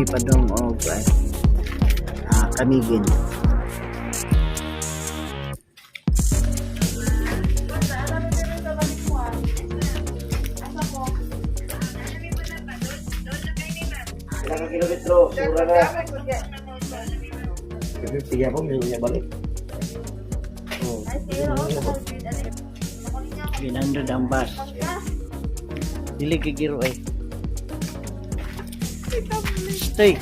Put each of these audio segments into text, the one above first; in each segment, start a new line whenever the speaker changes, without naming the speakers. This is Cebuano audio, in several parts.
mi padong og Camiguin.
Ilang ka kilometro, sura na. 50 ako, may niya balik. Oh.
900 ang bus. Dili kay giro eh. Stay.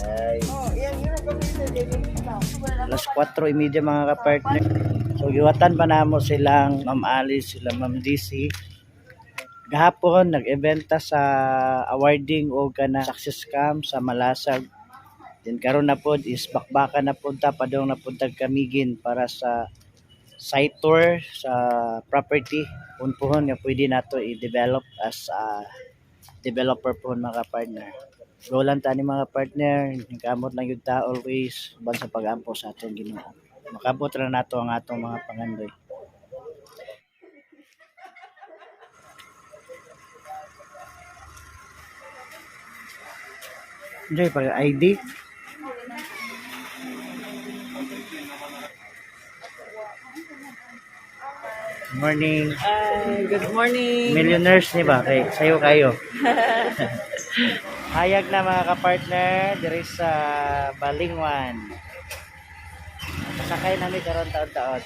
Ay,
Alas 4:30, mga kapartner. So giwatan pa namo silang Ma'am Alice, sila Ma'am DC. Gahapon nag-event ta sa awarding og kana success camp sa Malasag. Then karon na pod is bakbakan na pod ta, padong na pod tag Camiguin para sa site tour sa property kung puhon nga pwede nato i-develop as a developer pohon, mga partner. Go lang ta ni, mga partner, kamot lang yun ta always uban sa pag-ampo sa atong Ginoo. Makabot ra nato ang atong mga pangandoy. Enjoy pag ID. Morning.
Ay, good morning.
Millionaires ni ba? Kay sayo kayo. Hayag na, mga kapartner, diri sa Balingwan. Pasakay nami karon taon-taon.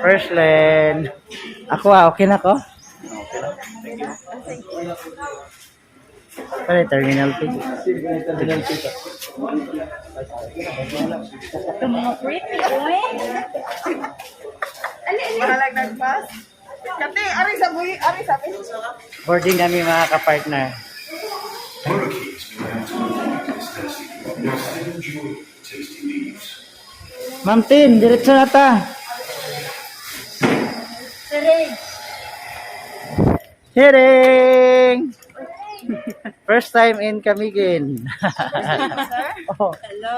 First lane. Ako ah, okay na ko?
Okay lang. Thank you.
Pala terminal fee.
Terminal fee pa.
Mga pretty, oy.
Mahalag nagpas. Kati, ari sa buhi, ari sa buhi.
Boarding kami, mga kapartner.
Lorikeets may have to this nest whilst they enjoy the tasty leaves.
Ma'am Tin, diretso na ta.
Sering.
Hiring! First time in Camiguin. Oh,
Hello.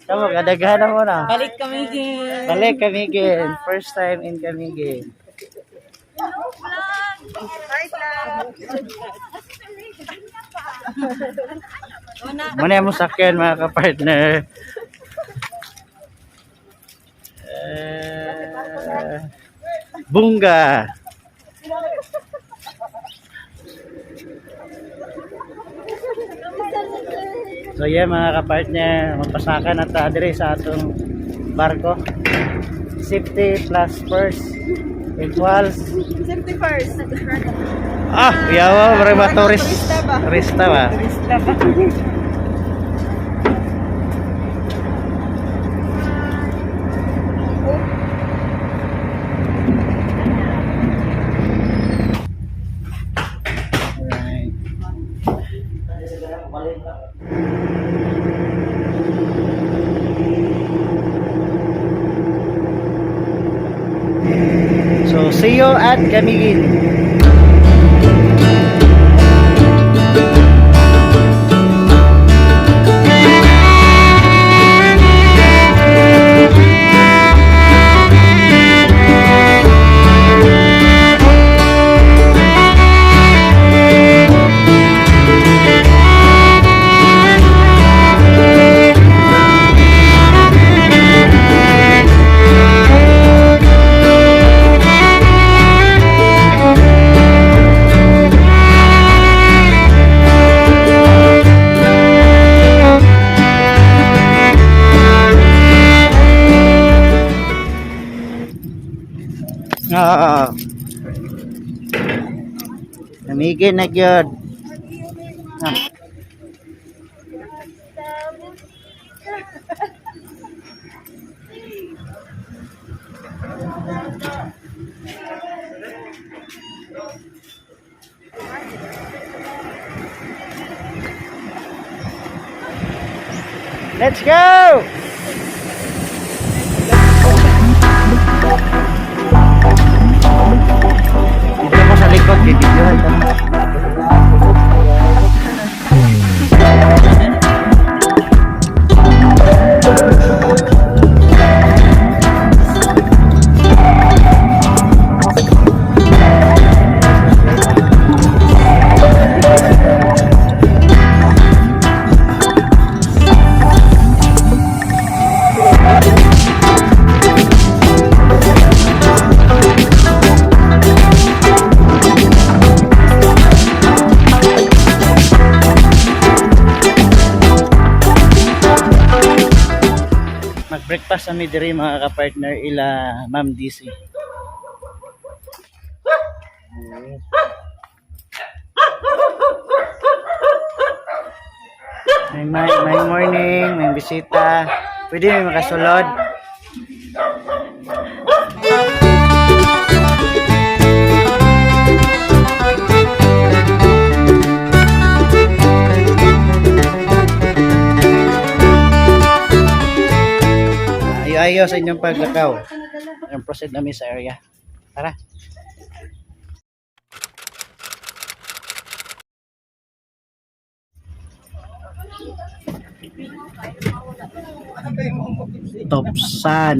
Kamo, kadaghan na mo na.
Balik kami.
Balik Camiguin. First time in Camiguin.
Hi, vlog.
Muna mo sakyan, mga kapartner. Eh, bunga. So yeah, mga kapartner, magpasaka na ta diri sa atong barko. Safety plus first equals
Safety first.
Ah, yawa, mura ba tourist?
Turista ba?
Turista ba?
Turista ba?
Alright. So, see you at Camiguin. Oo. Camiguin na gyud. Ah. Let's go! Dito ko sa likod, bibidyohan ka. Nag-breakfast kami diri, mga ka-partner, ila Ma'am DC. May morning, may bisita. Pwede may makasulod. Ayo-ayo sa inyong paglakaw. Ang proceed namin sa area. Tara. Topsan.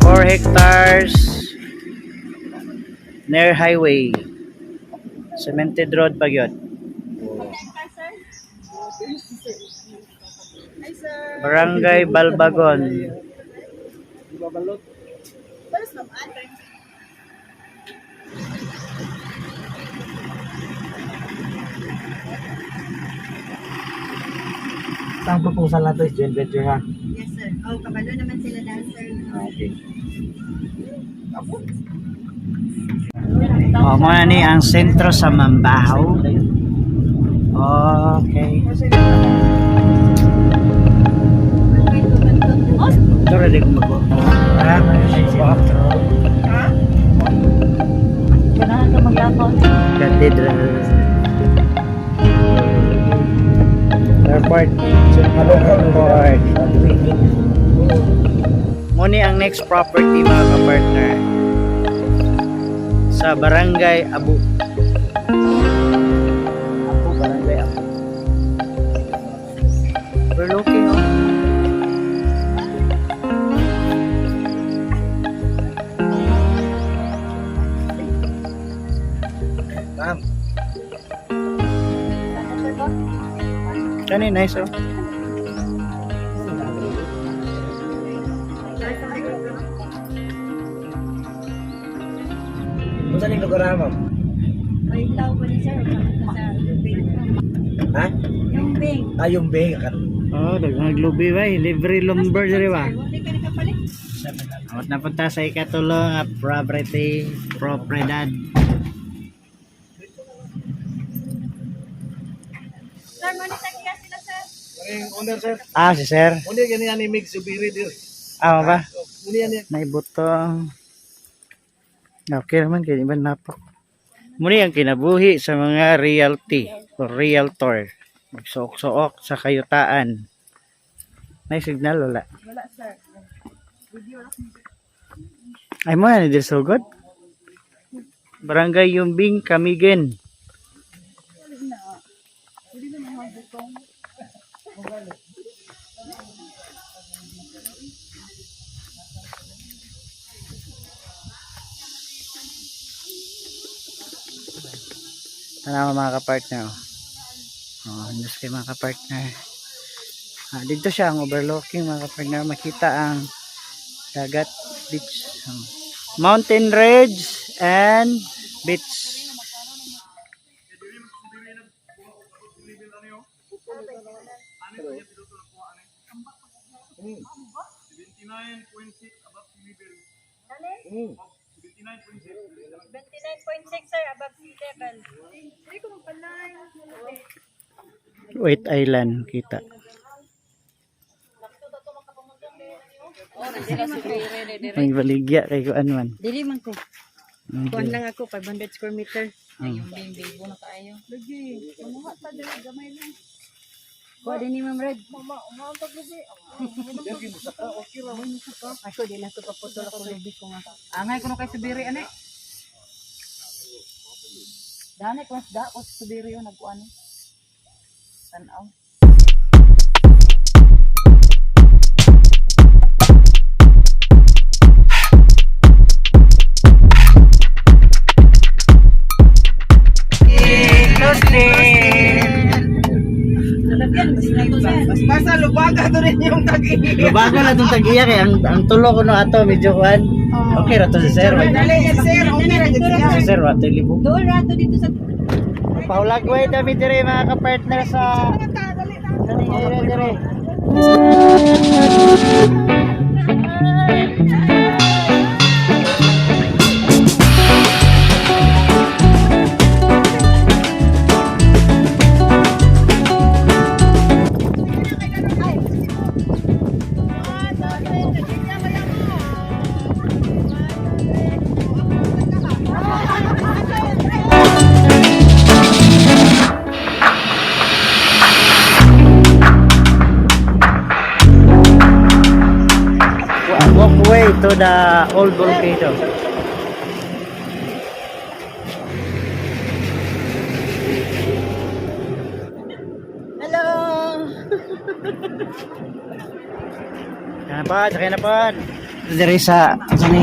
4 hectares near highway. Cemented road pa yun. Barangay Balbagon.
Ang proposal nato is joint venture, ha?
Yes, sir. Oh, kabalo naman sila dahil, sir.
Okay.
Oh, mo na ni ang sentro sa Mambaho. Okay. Ito ready ko mag.
Ha?
Ganahan ka maglakaw.
Cathedral. Airport. Airport. Muni ang next property, mga ka-partner, sa Barangay Abu. Abu, Barangay Abu. We're looking, oh.
Ma'am.
Kani nice, oh.
Kung saan yung lugar, ha, ma'am?
May tao pa ni sir. Sa Lubing.
Ha?
Yung Bing.
Ah, yung Bing.
Oh, daghang lubi ba? Libre lumber diri ba?
Hindi ka nakapalit.
Awat na punta sa ikatulo nga property, propriedad.
Sir, monitor kaya sila, sir.
Owner, sir.
Ah, si sir.
Muna ganyan ni Mig Subiri dir.
Ah, ba?
Muna yan.
Naibutong. Okay naman, kaya iba napok. Muni ang kinabuhi sa mga realty o realtor. Magsuok-suok sa kayutaan. May signal, wala?
Wala, sir.
Ay mo, ano din sugod? Barangay Yumbing, Camiguin. Tanawa, mga kapartner. Oh, oh andas kay mga kapartner. Ah, dito siya ang overlooking, mga kapartner. Makita ang dagat, beach. Oh. Mountain ridge and beach.
Mm.
29.6, sir, above sea level.
Hindi ko magpalay.
Wait Island kita. May baligya kay kuan man.
Dili man ko.
Okay.
Kuan lang ako, 500 square meter.
Lagi. Mamuha ta dili gamay lang.
Kuha din ni Ma'am Red.
Mama, umaon pag lubi.
Ako, di na ako paputol ako lubi ko nga.
Angay kuno kay Subiri ani.
Dani ko da ko sa Subiri yun nagkuan. Tanaw.
Closing.
Basta lubaga to rin yung tag-iya.
Lubaga lang itong tag-iya kay ang tulo ko no ato medyo kuan. Okay ra to si sir.
Dali, sir, okay ra gid siya.
Si sir wa to'y libog.
Doon rato dito sa
Paulagway dami dire mga ka-partner sa kaning area dire. Walkway to the old volcano.
Hello.
Yan pa, sakay na pa. Dire sa sa ni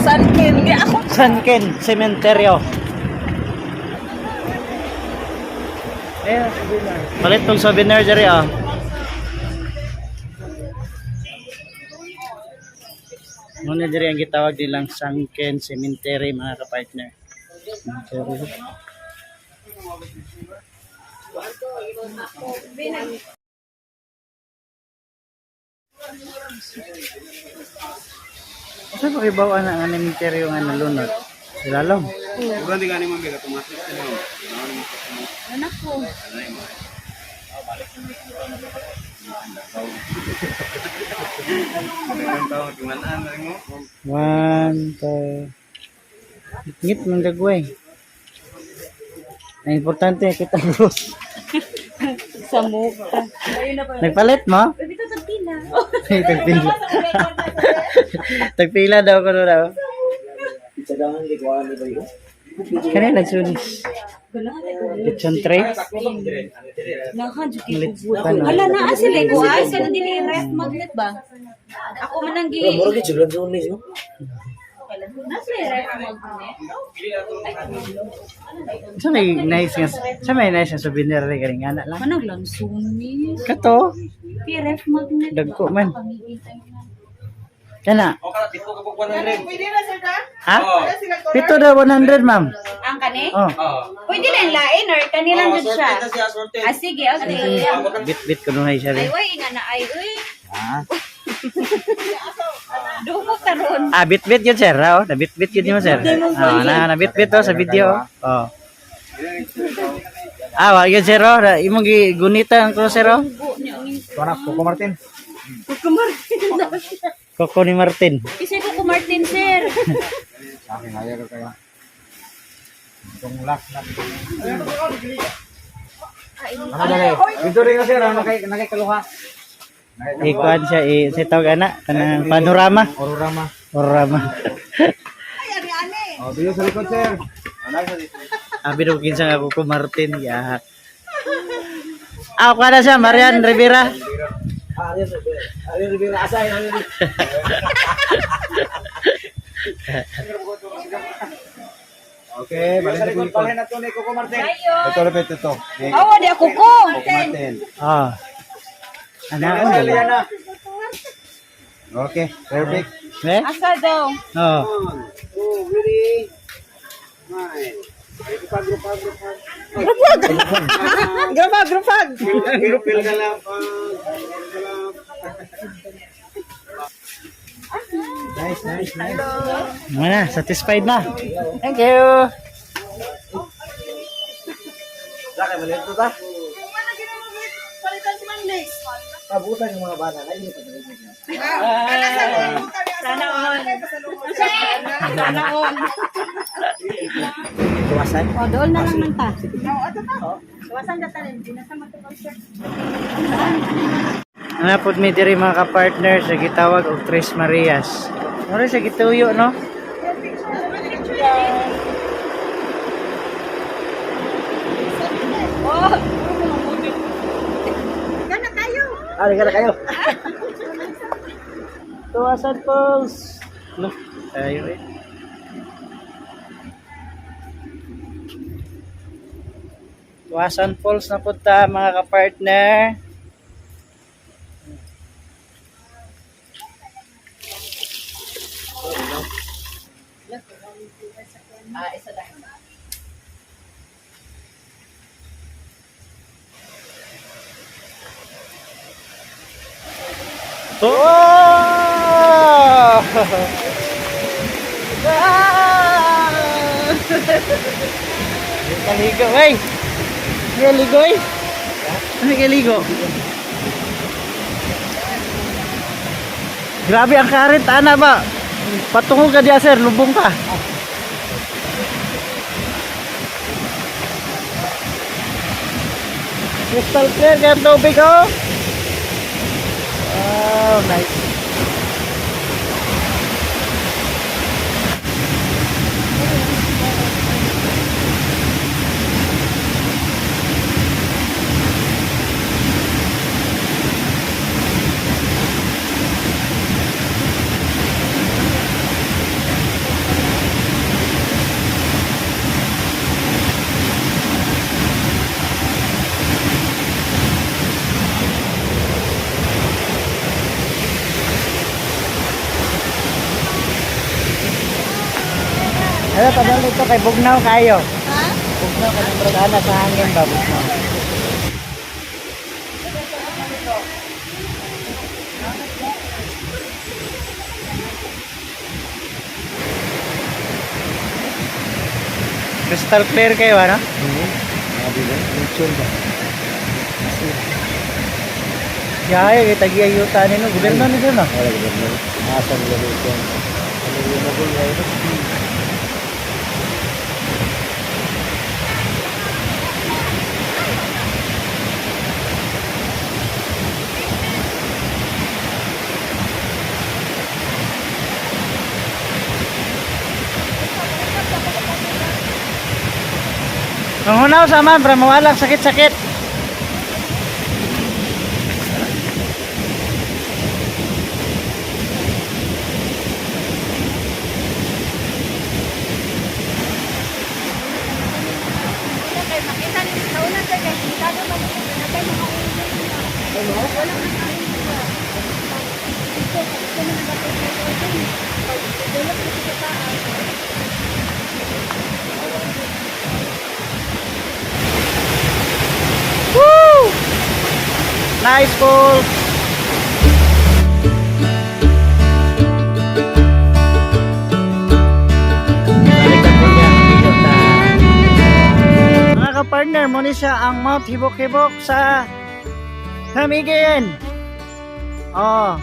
Sankin. Di ako.
Sanken Cementerio. Palit tong souvenir diri ah. Muna diri ang gitawag nilang Sanken Cemetery, mga kapartner. Cemetery. Sa pakibaw ana ang cemetery nga nalunod? Silalom.
Anak ko.
One, two. Ngit mong gagawin. Ang importante, kita bros.
Sa mukha. Ayun na pa.
Nagpalit mo?
Dito tagpila.
Ay, tagpila. Tagpila daw ko daw. Kanina nagsunis. Lechon tray. Ano?
Hala na sila ko ay sa dili ref magnet ba? Ako man ang gi. Mura gid sila Na sila ref magnet.
Sa may nice nga, sa may nice nga souvenir rin kaning ana lang.
Manang lansunis.
Kato,
Pi ref magnet.
Dagko man. Kana.
Pwede na sir ka?
Ha?
Wala sila color.
Pito daw 100, ma'am.
Ang kani?
Oh.
Pwede lang lain or kanilang jud siya. Ah sige, okay.
Bit-bit ko nunay siya
Ay
rin.
oy nga na ay uy. Dumo karon.
Ah, bit-bit yun, sir. Oh, na-bit-bit yun mo, sir. Ah, na bit-bit oh, sa video. Oh. Ah, wa yun, sir. Oh. Imong gigunita ang ko, sir. Oh.
Coco Martin.
Koko ni Martin.
Kasi ko Martin sir.
Sa akin, ayaw ko kayo. Itong last na. Ano dali? Dito rin kasi, ano, nakikaluha.
Ikuan siya, eh, sa tawag ana, kanang panorama.
Ororama.
Panorama.
Oh, dito sa likod, sir.
Abi daw kinsa nga Coco Martin ya. Ah, kuha na siya, Marian Rivera.
Ariel Rivera, asa yun? Okay, balik na likod. Na to ni Coco Martin. Ito, ito, ito.
Awa di ako ko.
Coco Martin.
Ah. Ana, ano?
Okay, perfect.
Eh?
Asa daw?
Oh.
Grabag, grabag.
Nice, nice, nice.
Ano na, satisfied na. Thank you.
Palitan si Mang Lex.
Pabutan yung mga bata.
Sana all.
Sana all.
Tuwasan.
O, dool na lang man ta.
Ano po mi diri mga ka-partner sa gitawag og Tres Marias. Mura sa gituyo no?
Ah, na kayo.
Tuwasan Falls. No, tayo eh. Tuwasan Falls na punta mga ka-partner.
Ah, isa lang.
Oh! Ah! Kaligo, wey! Kaligo, eh! Ano kaligo? Grabe ang current, ana ba? Patungo ka diya, sir. Lubong ka. Crystal clear kaya ang tubig, oh! Wow, nice. Ano, padala ito kay Bugnaw kayo. Ha? Bugnaw ka ng ana sa hangin ba, Bugnaw? Crystal clear kayo, ano?
Nature ba?
Yaya, kay tagiyayuta nino. Gobyerno ni doon, ah.
Wala gobyerno. Asa nila dito. Ano yung nabulay ito?
Mangunaw sa man, para mawalang sakit-sakit.
Kay makita ni sa una sir kay kita naman yung pinatay mga ulo niya. Wala nang kain nila. Ito, ito na nagpapagawa. Pag develop na sa taas.
Woo! Nice ball! Balik ang kuya, dito na. Mga kapartner, muna siya ang Mount Hibok-Hibok sa Camiguin. Oh.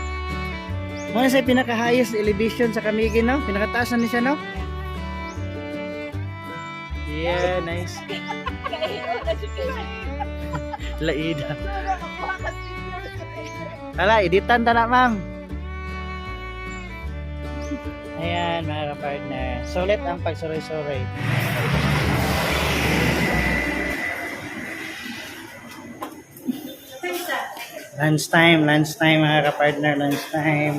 Muna siya pinaka-highest elevation sa Camiguin, no? Pinakataas na ni siya, no? Yeah, nice. Laida. Hala, editan ta na, ma'am. Ayan, mga kapartner. Sulit ang pagsuroy-suroy. Lunchtime, lunchtime mga kapartner, lunchtime.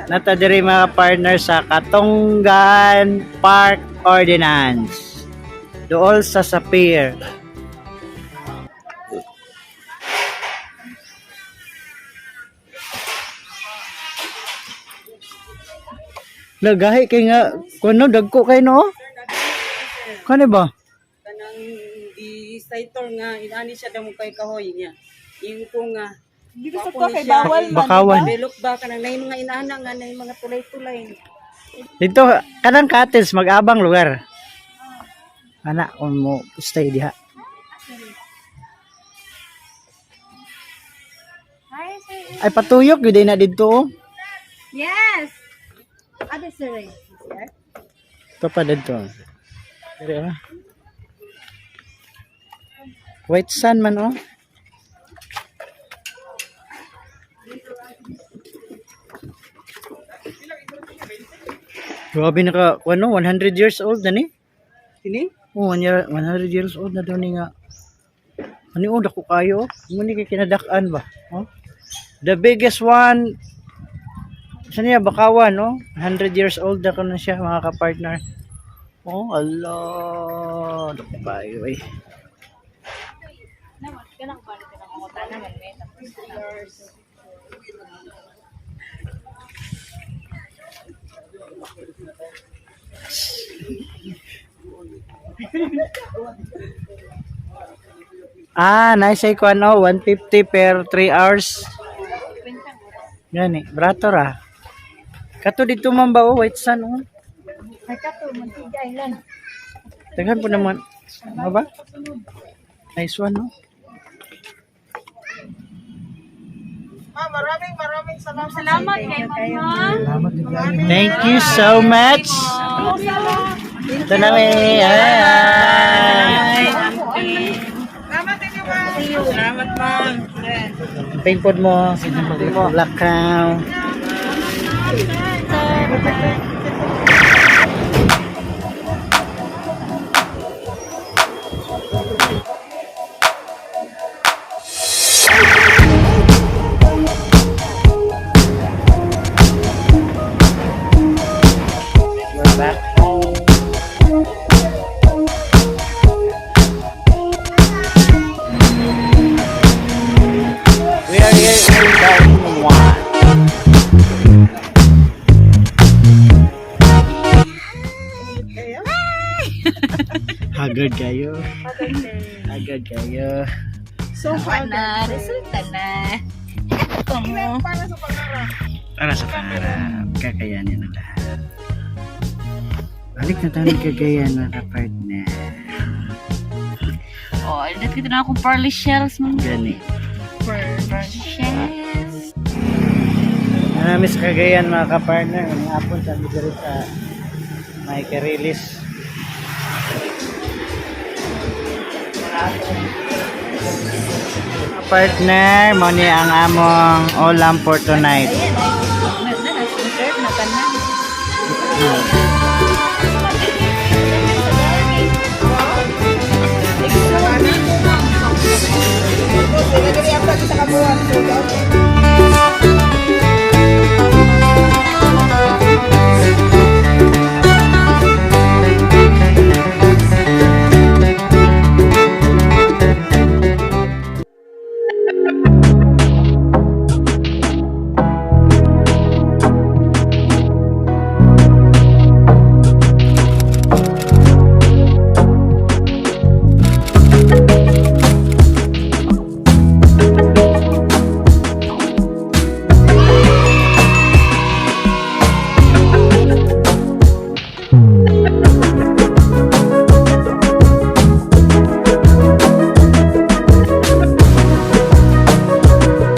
Nata diri mga partner sa Katunggan Park Ordinance. Dool sa Sapir. Lagahi kay nga kuno dagko kay no. Kani ba?
Kanang di-citor nga inani siya damo kay kahoy niya. Ingon ko nga
Dito sa
Wapo
to
ni
kay
siya.
bawal man.
Bakawan.
Develop ba kanang nay mga inana nga nay mga tulay-tulay.
Dito kanang cottage mag-abang lugar. Ana kung mo stay diha.
Hi, sir.
Ay patuyok gyud na didto oh.
Yes. Ate sir. eh. Sir.
Ito pa dito. Diri ah. White sand man oh. Grabe naka, ano, 100 years old na ni?
Kini?
Oh, 100 years old na daw ni nga. Ano oh, dako kayo. Oh. Mo ni kay kinadak-an ba? Oh. The biggest one sa niya Bakawan, no? 100 years old na kuno siya mga kapartner. Oh, ala. Kayo eh. Ah, nice ay kuan oh, 150 per 3 hours. Gani, brato ra. Kato dito man ba oh, white sun oh.
Ay kato, Mantiga Island.
Daghan po naman. Ano ba? Nice one, no?
Ma'am, maraming maraming salamat.
Salamat kay Mama.
Thank you so much. Ito na may. Hi!
Salamat din ma'am.
Salamat, ma'am.
Pingpod mo. Black cow. We're back home. We are here in San Juan. Haggard kayo. Haggard kayo.
So far,
Na, resulta na.
para sa pangarap.
Para sa pangarap, kakayanin ang lahat. Balik na tayo ng Cagayan, mga kapartner.
Oh, dito na akong pearly shells, mga
Gani.
pearly shells.
Marami sa Cagayan, mga kapartner. Ngayong hapon sa diri sa may karilis. Partner, mo ni ang among ulam for tonight.
Na, na tanan.
Sige, dali ang